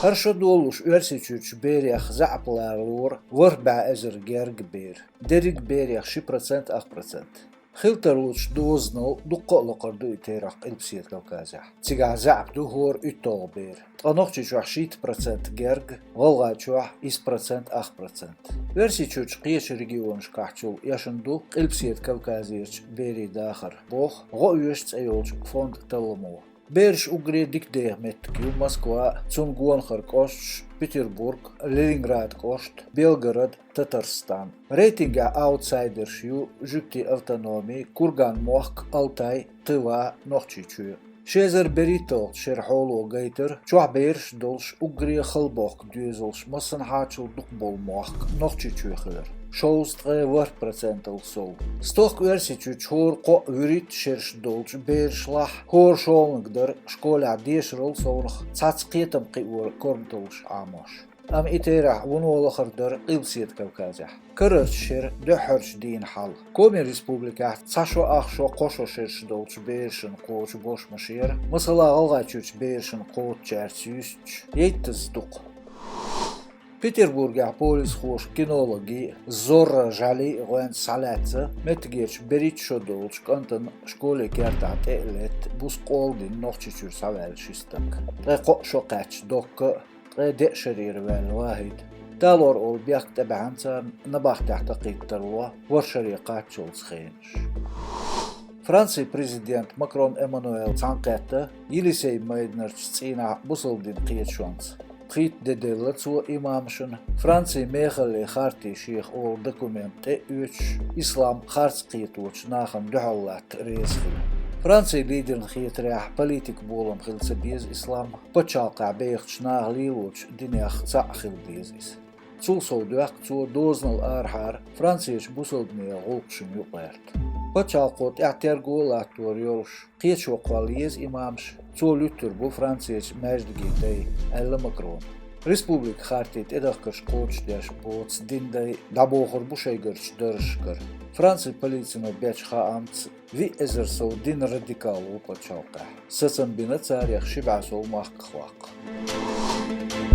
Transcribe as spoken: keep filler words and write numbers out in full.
ХӀара шо долуш Оьрсийчуьрчу берех заьӀап ларалора ворхӀ бӀе эзар герга бер. Дерриг берех ши процент, ах процент. Хила тарлучу дозанал дуккха а лакхара ду и терахь Къилбаседа Кавказехь. Цигахь заьӀап ду хӀора уьтталгӀа бер. Ткъа Нохчийчохь шийтта процент герга, ГӀалгӀайчохь исс процент, ах процент. Оьрсийчуьрчу кхечу регионашкахьчул эшна ду Къилбаседа Кавказерчу берийн дахар, боху «ГӀо оьшу» цӀе йолчу фондан талламо. Бераш уггаре дика деха меттиг ю Москва, цунна гонахара кӀошташ: Петербург, Ленинград кӀошт, Белгород, Татарстан. Рейтингехь аутсайдерш ю жуьгтийн автономи, Курган-мохк, Алтай, Тыва, Нохчийчоь. Ши эзар берхӀитталгӀачу шеран хьоло гайтара, чохь бераш долуш уггаре халбохка доьзалш массанхьачул дукха болу мохк Нохчийчоь хилар, шовзткъе ворхӀ процентал сов. Стохка Оьрсийчуьрчу хӀора кхоъ вуьрхӀитта шераш долчу берашлахь хӀора шолгӀаниг дара школехь дешарал совнах цхьацца кхетам кхиоран корматаллаш Ӏамош. Амма и терахь вуно лахара дара Къилбаседа Кавказехь. Карарчу шеран дуьххьарчу дийнахьал Коми Республикехь цхьа шо, ах шо, кхо шо шераш долчу берашна кхочу бошмаш яра, масала, ГӀалгӀайчуьрчу берашна кхочучаьрца юьстича, ейттазза дукха. Петербургехь полисхоша кинологи Зорро Жали гӀоьнца схьалаьцна, меттигерчу берхӀитта шо долчу кӀантана школе кертахь тӀе а летта, буса къола дина Нохчийчуьра схьаваьлла ши стаг. Ткъе кхоъ шо кхаьчча Докка а, ткъе деа шарера ваьлла ВахӀид. Талор олу бехк тӀебаьхьна царна набахтехь такхийттарло ворхӀ шаре кхаччалц хенаш. Францин президент Макрон Эммануэл цхьаьнакхетта Елисей майданарчу цӀийнахь бусалба дин кхеташонца. Пхийтта де делла цо имамашна Францин мехаллин харти шех олу документ тӀе а оьцуш, ислам харц кхетачу нахана дуьхьал латта реза хила. Францин лидерна хетарехь, политикан болам хила ца беза ислам пачхьалкхехь бехачу наха лелочу динех цхьаъ хила деза иза. Цул сов доьху цо дозанал арахьара Францерчу бусалба динан гӀуллакхашна юкъагӀерта. Пачхьалкхо тӀехь терго а латтор йолуш, кхеташо кхолла еза имамаш, цо луьттур бу Францерчу маьждигийн дай, аьлла Макрона. Республикан харти тӀедахкарш кхочушдеш боцу динан дай дӀабохур бу шайгарчу даржашкара. Францин полицино бечу хаамца, виъ эзар сов динан радикал ву пачхьалкхехь. Сацам бина царех ши бӀе сов махках ваккха.